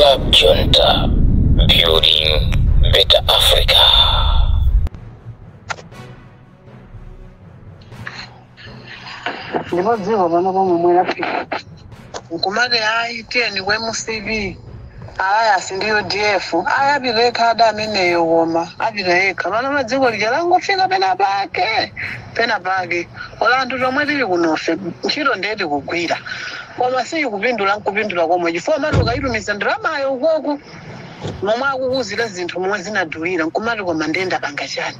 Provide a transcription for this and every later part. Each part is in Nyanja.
Club Junta, building better Africa. Ndipo dziko pano pomwe mwelafika nkumati ayi, tiyeni ku MCP, Alliance ndi UDF. Ayi, apita yekha ada ameneyo, koma apita yekha. Pano pa dziko lija langofika pena pake, pena pake. Ola anthu tomwe tili kunofe, ntchito ndiye tikugwira, koma siyikupindula nkupindula komwe, chifukwa mati ukayitumiza ndalamayo ukoku, momwe akukuzira zinthu, momwe zinadulira, nkumati koma ndenda panga chani?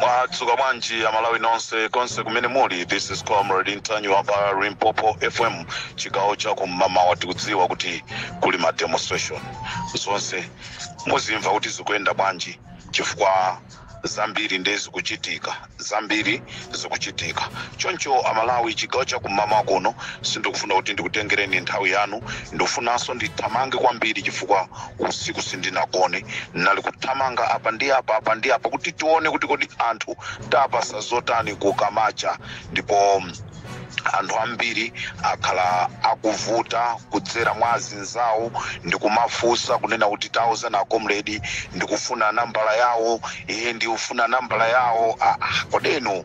Mwadzuka bwanji Amalawi nonse konse kumene muli? This is Comrade Ntanyiwa pa Limpopo FM. Chigawo cha kum'mamawa, tikudziwa kuti kuli ma demonstration. Zonse muzimva kuti zikuyenda bwanji, chifukwa zambiri ndi zikuchitika, zambiri zikuchitika. Choncho Amalawi, chigawo cha kum'mamawa kuno sindikufuna kuti ndikutengereni nthawi yanu. Ndikufunanso ndithamange kwambiri chifukwa usiku sindinagone, nali kuthamanga apa ndi apa, apa ndi apa, kuti tione kuti kodi anthu tapasa zotani kukamacha. Ndipo anthu ambiri akhala akuvuta kudzera mwa azinzawo ndikumafunsa kunena kuti tauzani a comrade, ndikufuna nambala yawo, iye ndikufuna nambala yawo. Ah, ah, kodeno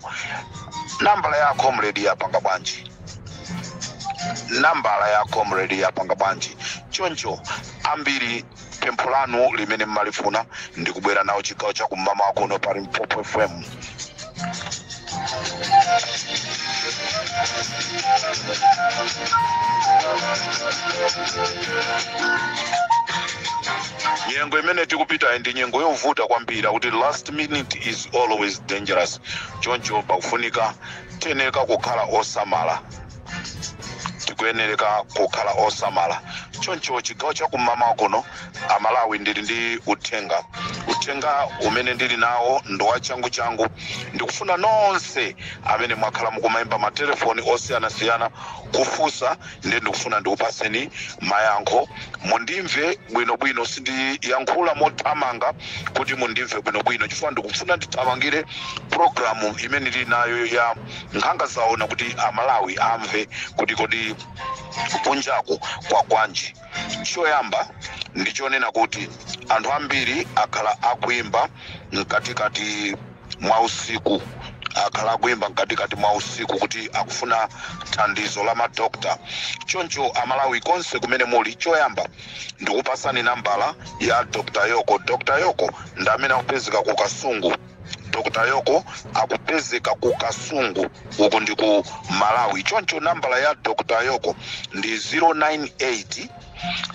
nambala ya comrade yapanga bwanji? Nambala ya comrade yapanga bwanji? Choncho ambiri pempho lanu limene mmalifuna ndikubwera nawo chigawo cha kum'mamawa kuno pa Limpopo FM. Nyengo imene tikupita ndi nyengo yovuta kwambiri, kuti last minute is always dangerous. Choncho pakufunika tiyenera kukhala osamala, tikuyenereka kukhala osamala. Choncho chigawo cha kum'mamawa kuno, Amalawi, ndili ndi uthenga. Uthenga umene ndili nawo ndi wachangu changu. Ndikufuna nonse amene mwakhala mukumayimba matelefoni osiyanasiyana kufunsa, ndiye ndikufuna ndikupaseni mayankho, mundimve bwinobwino. Sindiyankhula mothamanga kuti mundimve bwinobwino, chifukwa ndikufuna ndithamangire programu imene ndili nayo ya Nkhanga Zaona, kuti Amalawi amve kuti kodi kunjaku kwagwanji. Choyamba ndichonena kuti anthu ambiri akhala akuimba mkatikati mwa usiku, akhala akuimba mkatikati mwa usiku kuti akufuna thandizo la madokta. Choncho Amalawi konse kumene muli, choyamba ndikupasani nambala ya Dr Yoko. Dr Yoko ndi amene akupezeka ku Kasungu. Dr Yoko akupezeka ku Kasungu, uku ndi ku Malawi. Choncho nambala ya Dr Yoko ndi 098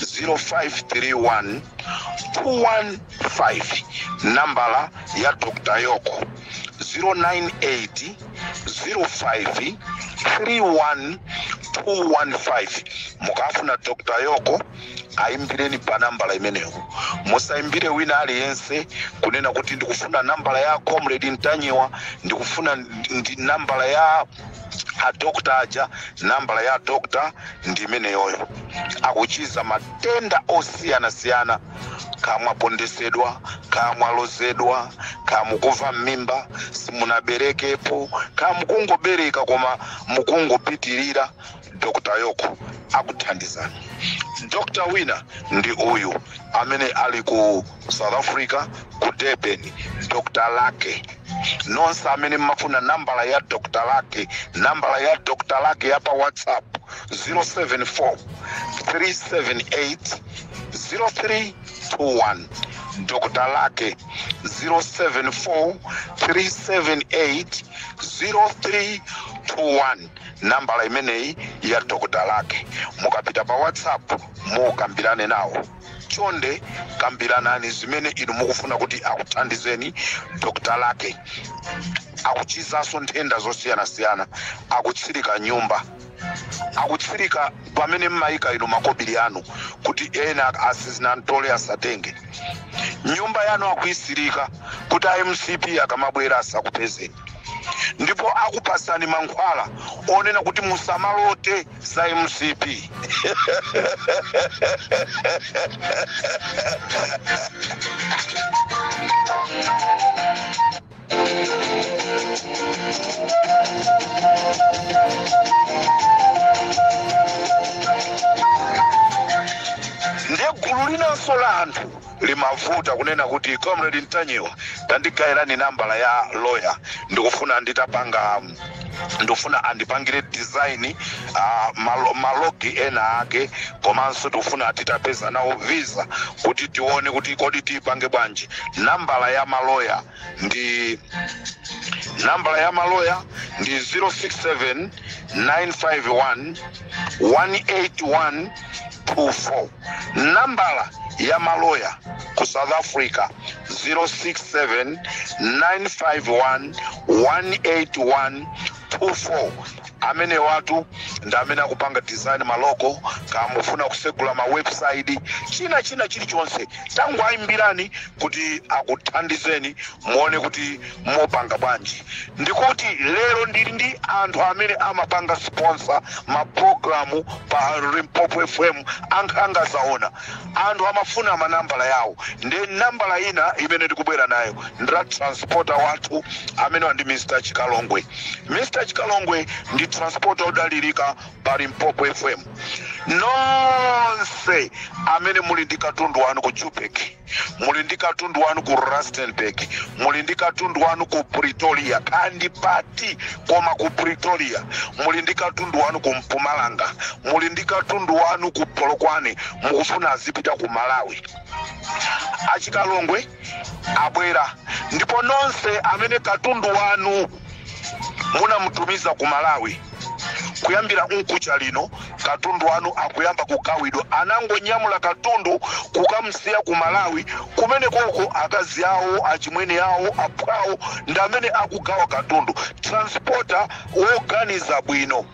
0531 215. Nambala ya Dr Yoko, 098 05 31 215. Mukafuna Dr Yoko, ayimbireni pa nambala imeneyo. Musayimbire wina aliyense kunena kuti ndikufuna nambala ya Comrade Ntanyiwa, ndikufuna ndi nambala ya adokta aja. Nambala ya dokta ndi imeneyoyo. Akuchiza matenda osiyanasiyana, kamwapondesedwa, kamwalozedwa, kamukuva m'mimba, simunaberekepo, kamukungobereka koma mukungopitirira, Dr Yoko akuthandizani. Dr wina ndi uyu amene ali ku South Africa, ku Durban, Dr Lake. Nonse amene mmafuna nambala ya Dr Lake, nambala ya Dr Lake ya pa WhatsApp, 074 378 0321. Dr Lake, 074 378 0321, nambala imeneyi ya Dr Lake. Mukapita pa WhatsApp mukambirane nawo. Chonde kambiranani zimene inu mukufuna kuti akuthandizeni Dr Lake. Akuchizanso nthenda zosiyanasiyana. Akutsirika nyumba, akutsirika pamene mmayika inu makobiri anu kuti ena asizinantole asatenge. Nyumba yanu akuyisirika kuti MCP akamabwera asakupezeni. Ndipo akupasani mankhwala onena kuti musamalote za MCP. Ndiye gulu linanso la anthu limavuta kunena kuti Comrade Ntanyiwa, tandigayirani nambala ya lawyer, ndikufuna nditapanga, ndikufuna andipangire design malogi ena ake, komanso tikufuna titapeza nawo visa kuti tione kuti kodi tiyipange bwanji. Nambala ya maloya ndi 067 951 181 24. Nambala ya maloya ku South Africa 067 951 181 24. Amene watu ndi amene akupanga design maloko, kamufuna kusegula ma website, china china chilichonse, tangu ayimbirani kuti akuthandizeni muone kuti mopanga bwanji. Ndikuti lero ndili ndi anthu amene amapanga sponsor ma programu pa Limpopo FM ankhanga zaona. Anthu amafuna manambala yawo, ndi nambala ina imene ndikubwera nayo ndira transporter wathu amene ndi Mr. Chikalongwe. Mr. Chikalongwe ndi transporter odalirika pa Limpopo FM. Nonse amene muli ndi katundu wanu ku Joburg, muli ndi katundu wanu ku Rustenburg, muli ndi katundu wanu ku Pretoria, kandi pati koma ku Pretoria, muli ndi katundu wanu ku Mpumalanga, muli ndi katundu wanu ku Polokwane, mukufuna azipita ku Malawi, Achikalongwe abwera. Ndipo nonse amene katundu wanu munamutumiza ku Malawi, kuyambira unkucha lino katundu wanu akuyamba kugawidwa. Anangonyamula katundu kukamsiya ku Malawi, kumene koko akazi awo, achimwene awo, aphwawo ndi amene akugawa katundu. Transporter woganiza bwino,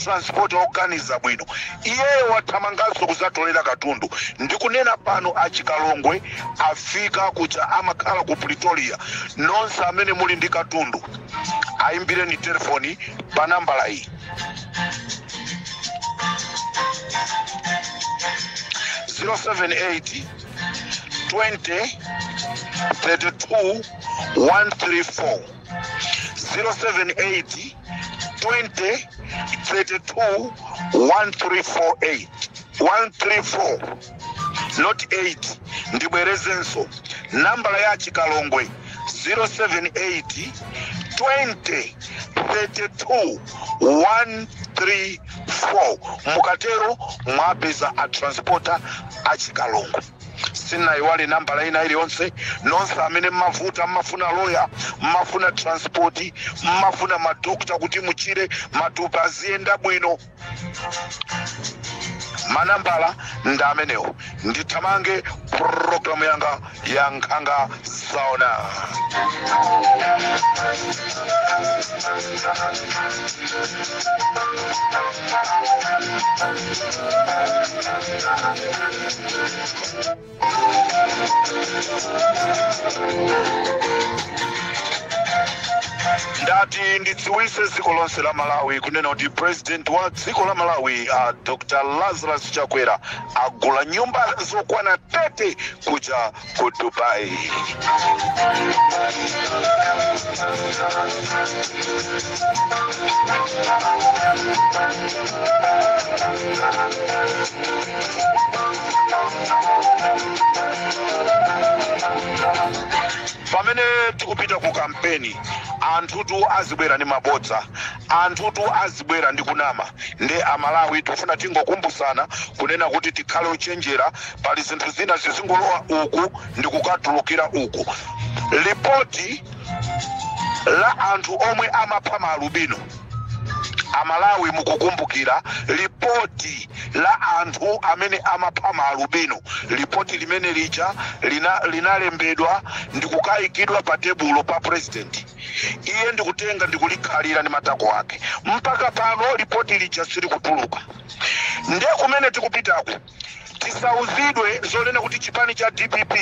transporter woganiza bwino, iyeyo wathamanganso kuzatolera katundu. Ndikunena pano Achikalongwe afika kucha, amakhala ku Pretoria. Nonse amene muli ndi katundu ayimbireni telefoni pa nambala iyi 078 20 32 134, 078 20 32 1348, 134 not 8. Ndibwerezenso nambala ya Chikalongwe 078 20 32 134. Mukatero mwapeza a transporter Achikalongwe. Sinayiwale nambala ina iliyonse. Nonse amene mmavuta, mmafuna loya, mmafuna transport, mmafuna madokta kuti muchire matupa aziyenda bwino, manambala ndi amenewo. Ndithamange programu yanga ya Nkhanga Zaona. Ndati ndidziwise dziko lonse la Malawi kunena kuti president wa dziko la Malawi Dr. Lazarus Chakwera agula nyumba zokwana 30 kuja ku Dubai. Pamene tikupita ku kampeni, anthutu azibwera ndi mabodza, anthutu azibwera ndi kunama. Ndi Amalawi tikufuna tingokumbusana kunena kuti tikhale ochenjera. Pali zinthu zina zizingolowa uku ndi kukatulukira uku. Lipoti la anthu omwe amapha maalubino Amalawi, mukukumbukira lipoti la anthu amene amapha maalubino? Lipoti limene lija linalembedwa ndikukayikidwa pa tebulo pa president. Iye ndikutenga ndikulikhalira ndi matako ake. Mpaka pano lipoti lija silikutuluka. Ndiye kumene tikupitaku, tisauzidwe zonena kuti chipani cha DPP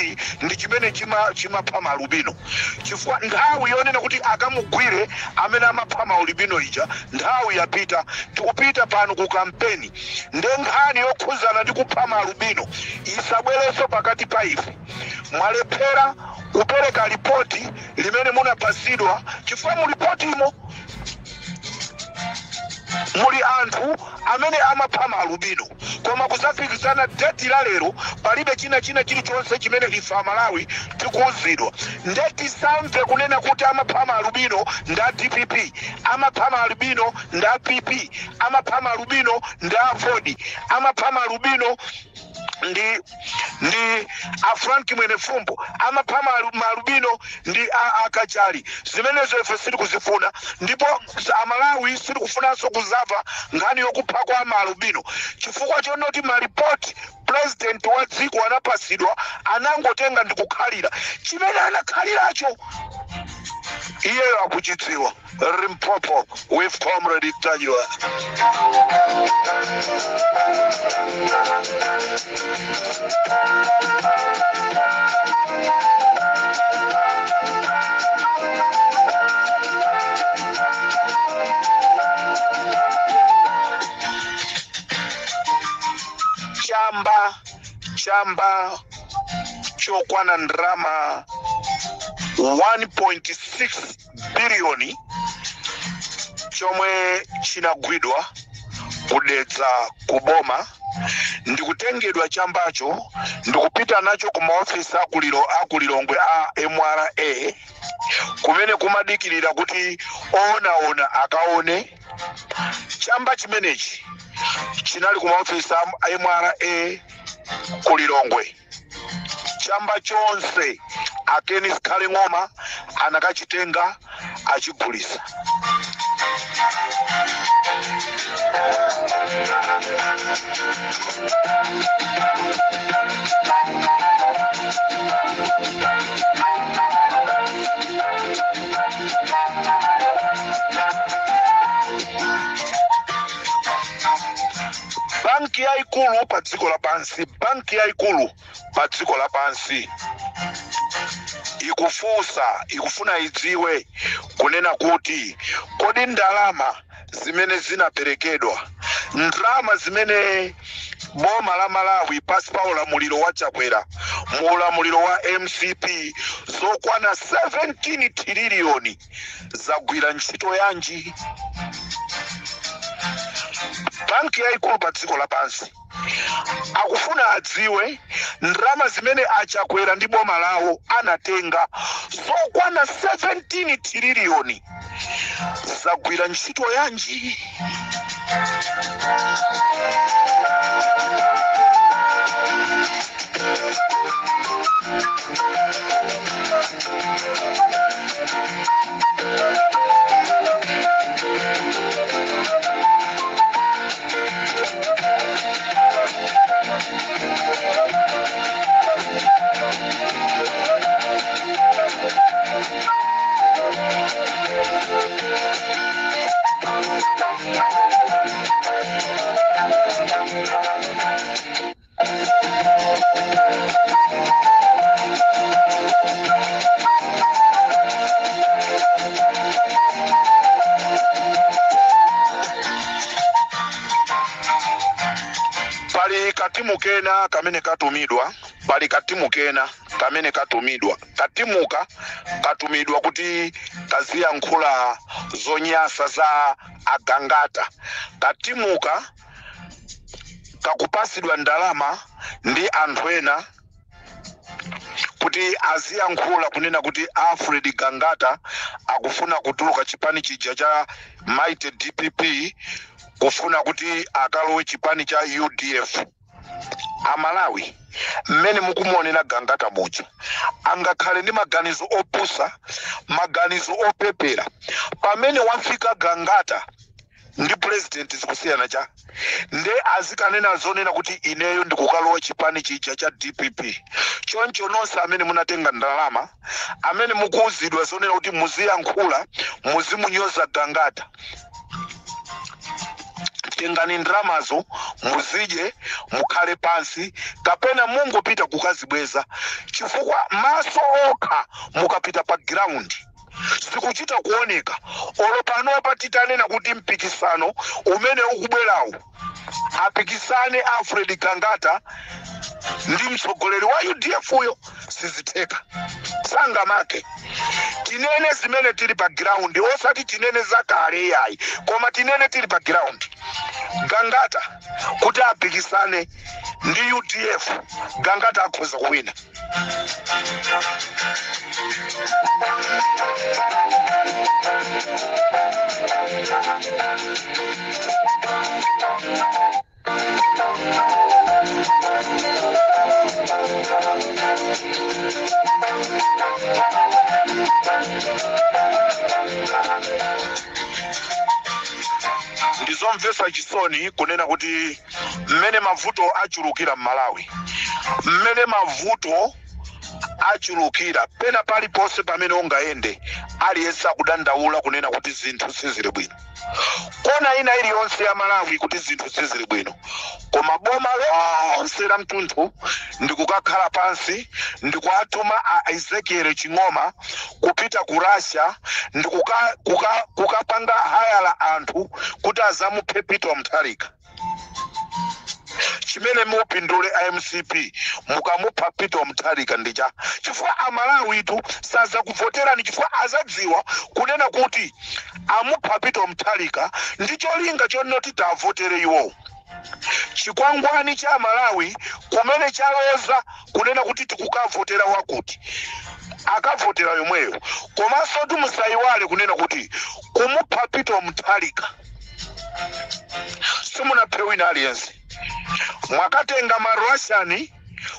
ndi chimene chimapha maalubino, chifukwa nthawi yonena kuti akamugwire amene amapha maalubino ija nthawi yapita. Tikupita pano ku kampeni, nde nkhani yokhuzana ndi kupha maalubino isabwerenso pakati pa ife. Mwalephera kupereka lipoti limene munapasidwa, chifukwa mu lipotimo muli anthu amene amapha maalubino, koma kuzafikisana deti la lero palibe china chilichonse chimene ife Amalawi tikuuzidwa. Nde tisamve kunena kuti amapha maalubino nda DPP, amapha maalubino nda PP, amapha maalubino nda AFORD, amapha maalubino ndi a Frank Mwenefumbo, amapha maalubino ndi Akachali. Zimenezo ife sitikuzifuna, ndipo Amalawi sitikufunanso kuzamva nkhani yokupha kwa maalubino, chifukwa chonoti malipoti president wa dziko anapasidwa, anangotenga ndikukhalira. Chimene anakhaliracho iyeyo akuchidziwa. Limpopo with Comrade Ntanyiwa. Chamba chokwana ndrama 1.6 biliyoni chomwe chinagwidwa kudedza kuboma, ndikutengedwa chambacho ndikupita nacho ku maofisi akulilongwe a MRA, kumene kumadikirira kuti oonaona akaone. Chamba chimenechi chinali ku maofisi a MRA kulilongwe. Chamba chonse a Ken Zikhale Ng'oma anakachitenga, achigulisa. Banki yayikulu pa dziko lapansi, banki yayikulu pa dziko lapansi ikufunsa, ikufuna idziwe kunena kuti kodi ndalama zimene zinaperekedwa, ndalama zimene boma la Malawi pasi pa ulamuliro wa Chakwera, mu ulamuliro wa MCP, zokwana 17 triliyoni zagwira ntchito yanji? Banki yayikulu pa dziko lapansi akufuna adziwe ndalama zimene aChakwera ndi boma lawo anatenga zokwana 17 triliyoni zagwira ntchito yanji. Pali katimu kena kamene katumidwa, pali katimu kena kamene katumidwa. Katimuka katumidwa kuti kaziyankhula zonyasa za Agangata. Katimuka kakupasidwa ndalama ndi anthu ena kuti aziyankhula kunena kuti Alfred Gangata akufuna kutuluka chipani chija cha Mighty DPP, kufuna kuti akalowe chipani cha UDF. Amalawi, mmene mukumuonera Gangata muja, angakhale ndi maganizo opusa, maganizo opepera. Pamene wafika Gangata Ndi president zikusiyana cha? Nde azikanena zonena kuti ineyo ndikukalowa chipani chija cha DPP. Choncho nonse amene munatenga ndalama, amene mukuuzidwa zonena kuti muziyankhula, muzimunyoza Gangata, tengani ndalamazo muzidye, mukhale pansi, kapena mungopita kukazibweza, chifukwa maso okha mukapita pa ground zikuchita kuoneka. Olo panopa titanena kuti mpikisano umene ukubwerawu apikisane Alfred Gangata ndi mtsogoleri wa UDF uyo, sizitheka, sangamake. Tinene zimene tili pa ground, osati tinene zakale yayi, koma tinene tili pa ground. Gangata kuti apikisane ndi UDF, Gangata akhoza kuwina. Ndizomvetsa chisoni kunena kuti mmene mavuto achulukira m'Malawi, mmene mavuto achulukira pena paliponse pamene ungayende, aliyense akudandaula kunena kuti zinthu sizili bwino, kona ina iliyonse ya Malawi kuti zinthu sizili bwino. Koma boma lonse la mtunthu ndikukakhala pansi ndikuatuma a Ezekiel Ching'oma kupita ku Russia ndikukapanga kukapanga hire anthu kuti azamuphe Peter Mutharika. Chimene mupindule MCP mukamupha Peter Mutharika ndicha? Chifukwa Amalawitu sazakuvoterani, chifukwa azadziwa kunena kuti amupha Peter Mutharika ndi cholinga chonoti tavotere iwowo. Chikwangwani cha Malawi kumene chaloza kunena kuti tikukavotera wakuti, akavotera yomweyo. Komanso timusayiwale kunena kuti kumupha Peter Mutharika simunaphe wina aliyense, mwakatenga ma Russian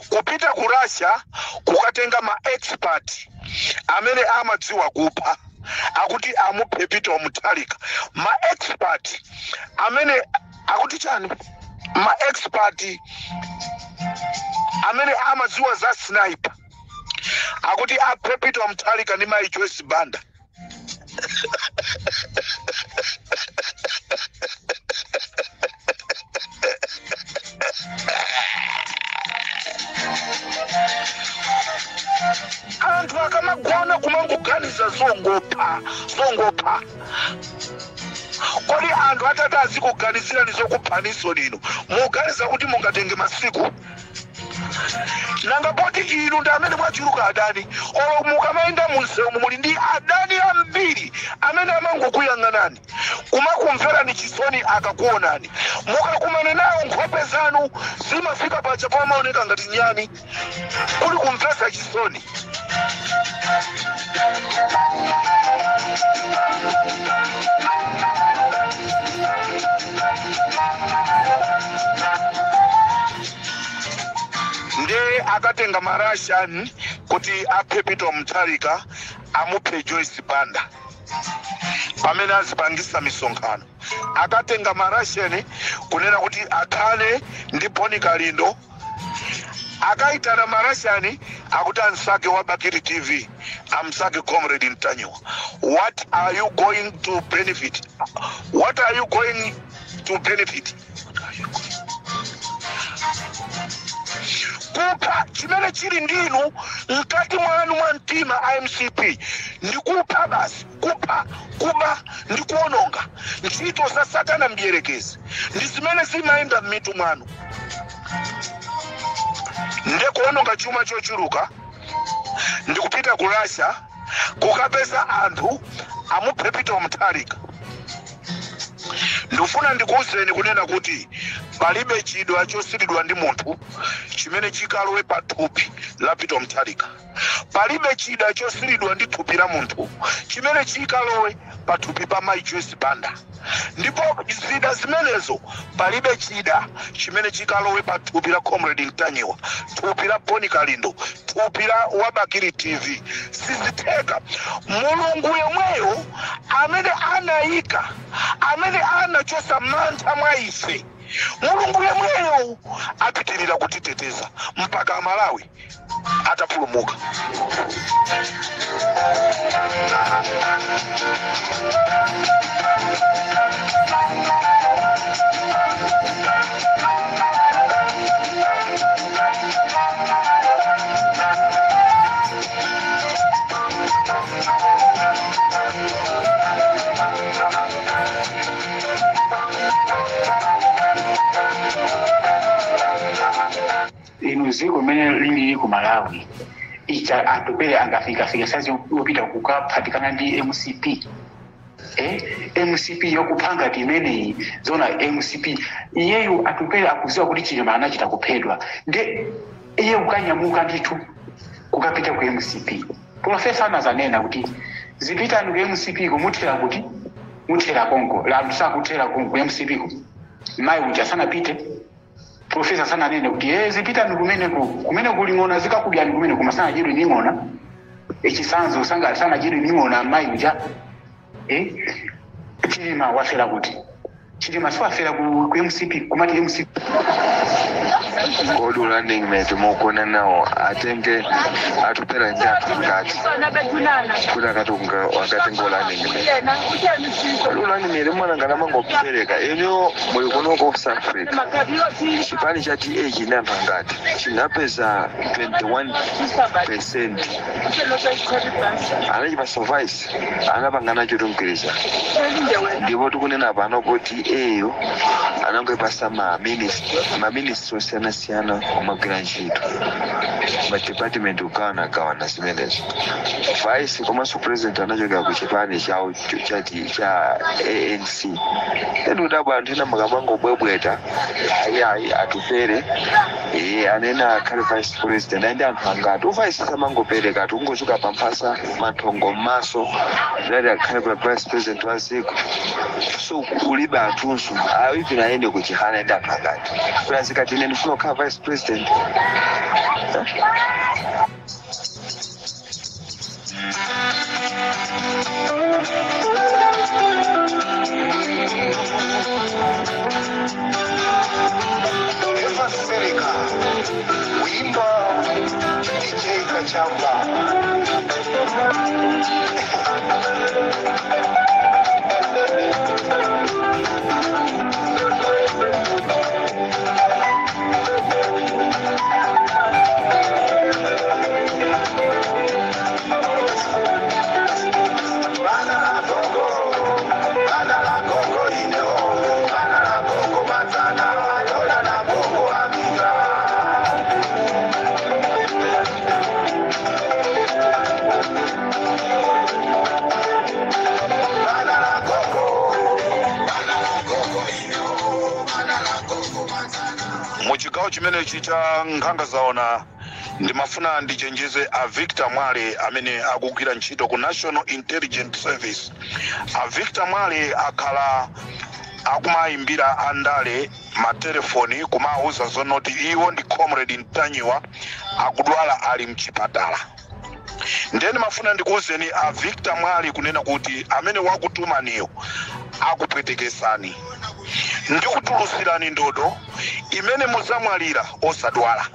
kupita ku Russia kukatenga ma expert amene amadziwa kupha, akuti amuphe Peter Mutharika. Ma expert amene akuti chani? Ma expert amene amadziwa za sniper, akuti aphe Peter Mutharika ndi Mayi Joyce Banda. Anthu akamagona kumangoganiza zongopha, zongopha. Kodi anthu atati azikuganizirani zokuphaniso lino, muganiza kuti mungatenge masiku? Nanga poti inu ndi amene mwachuluka adani, olo mukamayenda munsewu muli ndi adani ambiri amene amangokuyang'anani, kumakumverani chisoni akakuonani. Mukakumana nawo nkhope zanu zimafika paja pamaoneka ngati nyani, kuli kumvetsa chisoni. Nde akatenga ma Russian kuti aphe Peter Mutharika, amuphe Joyce Banda pamene azipangisa misonkhano. Akatenga ma Russian kunena kuti athane ndi Boni Kalindo. Akaitana ma Russian akuti ansake wa Bakili TV, amsake Comrade Ntanyiwa. What are you going to benefit? What are you going to benefit? Kupha chimene chili ndinu mkati mwanu mwa mtima, MCP, ndi kupha basi, kupha, kuba ndi kuononga. Ntchito za Satana mdierekezi ndi zimene zimayenda m'mitu mwanu. Nde kuononga chuma chochuluka ndikupita ku Russia kukapeza anthu amuphe Peter Mutharika. Ndikufuna ndikuwuzeni kunena kuti palibe chidwa chosiridwa ndi munthu chimene chikalowe pa thupi la Peter Mutharika. Palibe chida chosiridwa ndi thupi la munthu chimene chikalowe pa thupi pa Mayi Joyce Banda. Ndipo zida zimenezo, palibe chida chimene chikalowe pa thupi la Comrade Ntanyiwa, thupi la Boni Kalindo, thupi la Wabakiri TV. Sizitheka. Mulungu yemweyo Amene anayika, amene anachosa mantha mwa ife, Mulungu yemweyo apitirira kutiteteza mpaka Malawi atapulumuka. Inu ziko mene lili ku Malawi icha Atupele angafika sazi upita kukaphatikana ndi MCP. MCP yokupanga timeneyi zona MCP iyeyu Atupele akuziwa kuti Chilima anachita kuphedwa, nde iye ukanyamuka ndithu kukapita ku MCP. Profesa anazanena kuti zipitani ku MCP kumuthera kuti muthera konko la msakuthera konko ku MCP ku mayi uja sanapite. Profesa sananene kuti zipitani kumene kuli ng'ona zikakudyani kumene koma sanadyedwe ni ng'ona. Echisanzo sanadyedwe ni ng'ona mayi uja. Chilima wafera kuti Chilima siwafera ku MCP kumati MCP. Kodi running mate mukona nawo atenge Atupele ndi anthu ngati kuti akatenga running mate. Kodi running mate mwana ngana mangopereka inu muli kuno ku South Africa. Chipani cha TA china anthu angati chinapeza 21% anachipasa vice anapangana chotumkiriza, ndipo tikunena pano kuti eyo anangoipasa maministry osiyanasiyana omagwira ntchito madepartment kugawanagawana zimenezo. Vice komanso president anachokera ku chipani chawo cha ANC. Then udabwa anthu ena makamangobwebweta ayi Atupele anena akhale vice president aende anthu angati uvice samangopereka tikungochoka pamphasa mathongo m'maso lati akhale pa vice president wa dziko. So ulibe anthunso even aende kuchihana ende anthu angati kuti azikati ine ndifuna kukhala vice president. Eva Sereka, wimba DJ Kachamba. Muchigawo chimenechi cha nkhanga zaona ndimafuna ndichenjeze a Victor Mwale amene akugwira ntchito ku National Intelligence Service. A Victor Mwale akhala akumayimbira andale matelefoni kumawuza zonoti iwo ndi Comrade Ntanyiwa akudwala ali mchipatala. Ndeni mafuna ndikuwuzeni a Victor Mwale kunena kuti amene wakutumaniyo akupwetekesani ndikutulusirani ndodo imene muzamwalira osadwala.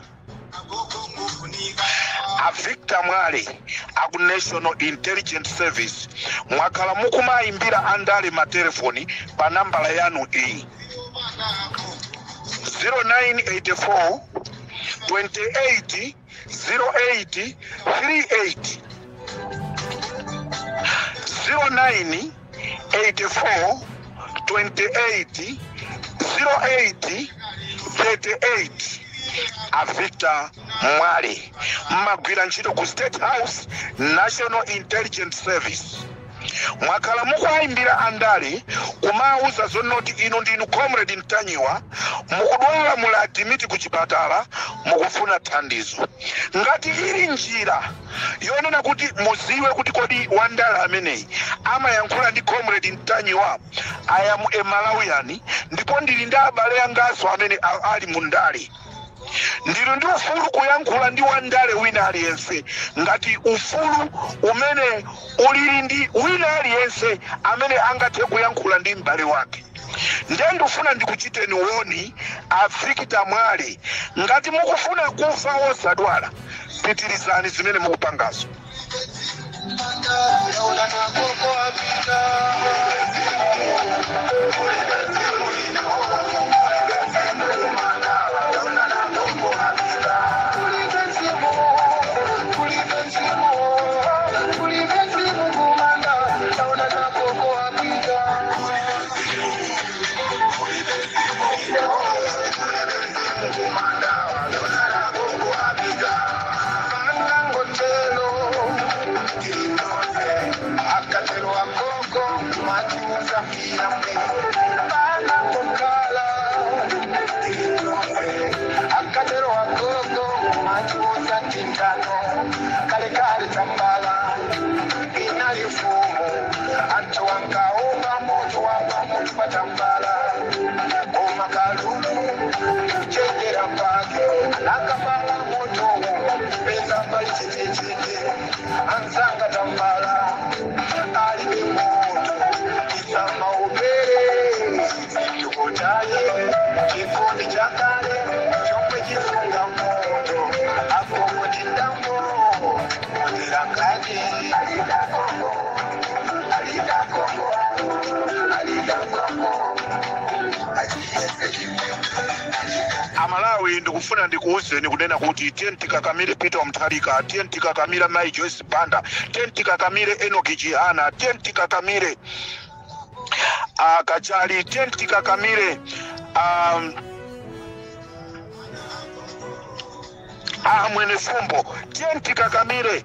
A Victor Mwale aku National Intelligence Service mwakhala mukumayimbira andale matelefoni pa nambala yanu iyi 0984 28 08 38 0984 28 08 38. A Victor Mwale mmagwira ntchito ku State House National Intelligence Service, mwakhala mukuwayimbira andale kumawuza zonoti inu ndinu Comrade Ntanyiwa mukudwala muli admit ku chipatala mukufuna thandizo. Ngati ili njira yonena kuti muziwe kuti kodi wandale ameneyi amayankhula ndi Comrade Ntanyiwa. I am a Malawian ndipo ndili ndi abale angaso amene ali mundale. Ndili ndi ufulu kuyankhula ndi wandale wina aliyense ngati ufulu umene ulili ndi wina aliyense amene angathe kuyankhula ndi m'bale wake. Ndiye ndifuna ndikuchiteni warn, a Victor Mwale, ngati mukufuna kufa wosadwala, pitirizani zimene mukupangazo. Amalawi, ndikufuna ndikuwuzeni kunena kuti tiye tikakamire Peter Mutharika, tiye tikakamire Mai Joyce Banda, tiye tikakamire Enoki Chihana, tiye tikakamire Kachali, tiye tikakamire Mwenefumbo, tiye tikakamire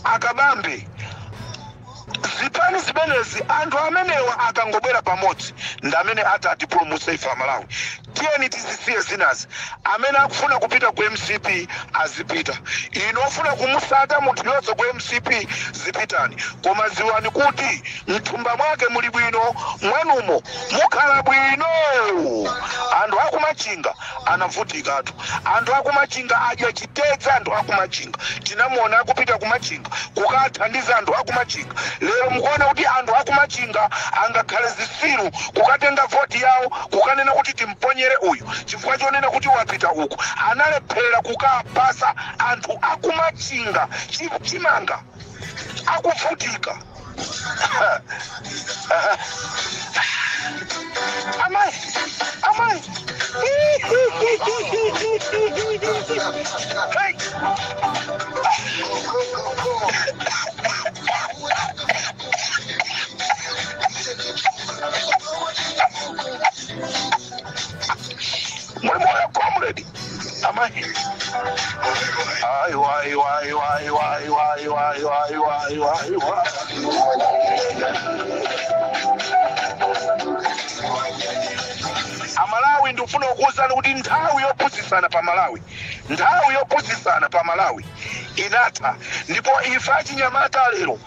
Akabambe. Zipani zimenezi, anthu amenewa akangobwera pamodzi ndi amene ati atipulumutse ife Amalawi. Tiyeni tizisiye zinazi. Amene akufuna kupita ku MCP azipita. Inu ofuna kumusata munthu yonse ku MCP, zipitani, koma ziwani kuti mthumba mwake muli bwino, mwanumo mukhala bwino. Anthu akumachinga anavutikatu. Anthu akumachinga adya chitedza. Anthu akumachinga tinamuona akupita kumachinga kukathandiza anthu akumachinga. Lero mukuona kuti anthu akumachinga angakhale zisiru kukatenga voti yawo kukanena kuti timponyere uyu chifukwa chonena kuti wapita uku. Analephera kukapasa anthu akumachinga chimanga, akuvutika. Amayi, amayi. Hey! Muli moyo, comrade? Amayi, ayi, wayi, wayi, wayi, wayi, wayi, wayi, wayi, wayi, wayi, wayi. Amalawi, ndikufuna kukuwuzani kuti nthawi yophunzitsana pa Malawi, nthawi yophunzitsana pa Malawi inatha, ndipo ife achinyamata lero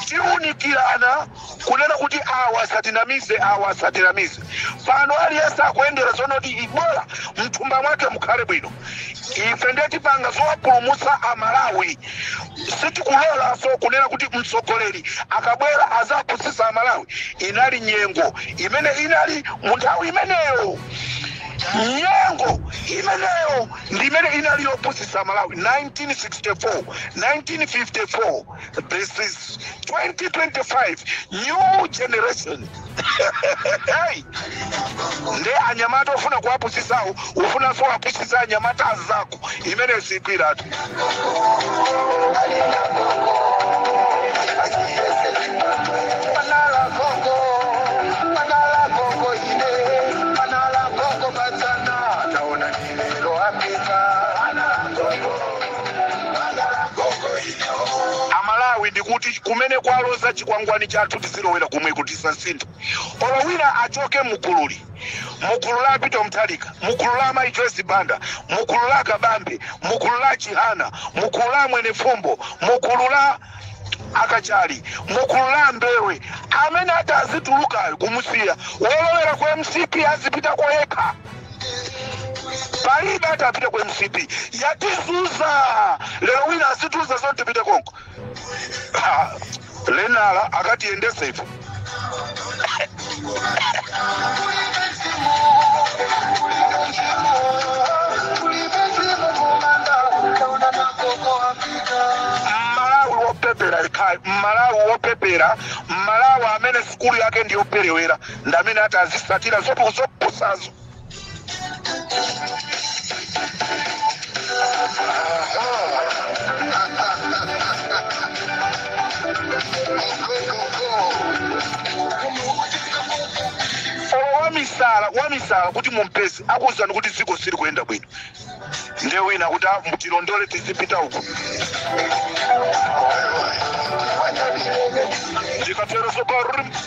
tiwunikirana kunena kuti awa asatinamize, awa asatinamize. Pano aliyense akuyendera zonoti ibola mthumba mwake mukhale bwino. Ife ndiye tipanga zowapulumutsa Amalawi. Sitikulolanso kunena kuti mtsogoleri akabwera azaphunzitsa Amalawi. Inali nyengo imene inali mu nthawi imeneyo. Nyengo imeneyo ndi imene inali yophunzitsa Malawi, 1964, 1954. This is 2025, new generation. Hey! Nde anyamata ofuna kuwaphunzitsawo, ufunanso kuwaphunzitsa anyamata azako, imene sikwiratu. Manala Congo, Manala Congo ine, Manala Congo batana, naona nilelo Afrika. Manala Congo, Manala Congo ine. Amalawi, ndikuti kumene kwaloza chikwangwani chathu tizilowera kumweko, tisasinthe. Olo wina achoke mugululi, mugulu la Peter Mutharika, mugulu la Mai Joyce Banda, mugulu la Kabambe, mugulu la Chihana, mugulu la Mwenefumbo, mugulu la Akachali, mugulu la Mbewe, amene ati azitulukayo kumusiya, wolowera ku MCP azipita koyekha. Palibe ati apite ku MCP. Yatizuza lero, wina asituza zoti tipite konko. Ah, lenala akatiyendese ife. Mmalawi wopepera likhale Mmalawi wopepera, Mmalawi amene sukulu yake ndiyoperewera ndi amene ati azisatira zopusazo. Wamisala, wamisala kuti mumpeze akuwuzani kuti dziko sili kuyenda bwino, ndiye wina kuti, "Ah, tilondole tizipita uku." Ndikatero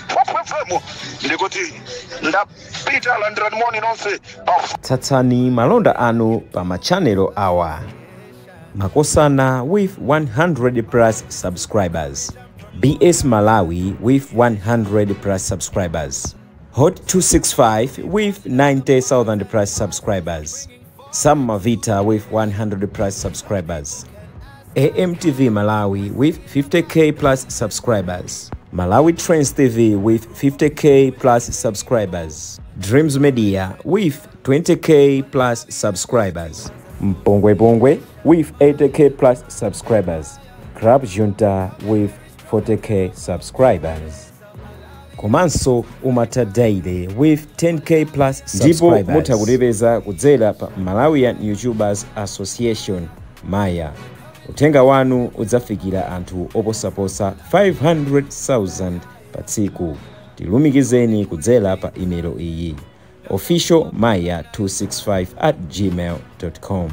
pa FM ndikuti ndapita. Landirani moni nonse pa Tsatsani malonda anu pa machanelo awa: Makosana with 100 plus subscribers, BS Malawi with 100 plus subscribers, Hot 265 with 90,000 plus subscribers, Sam Mavita with 100 plus subscribers, AMTV Malawi with 50K plus subscribers, Malawi Trends TV with 50K plus subscribers, Dreams Media with 20K plus subscribers, Mpongwe Pongwe with 80K plus subscribers, Crab Junta with 40K subscribers. Komanso Umata Daily with 10K plus. Ndipo mutha kutipeza kudzera pa Malawian YouTubers Association, Maya. Uthenga wanu udzafikira anthu oposaposa 500,000 pa tsiku. Tilumikizeni kudzera pa imelo iyi: official maya 265@gmail com.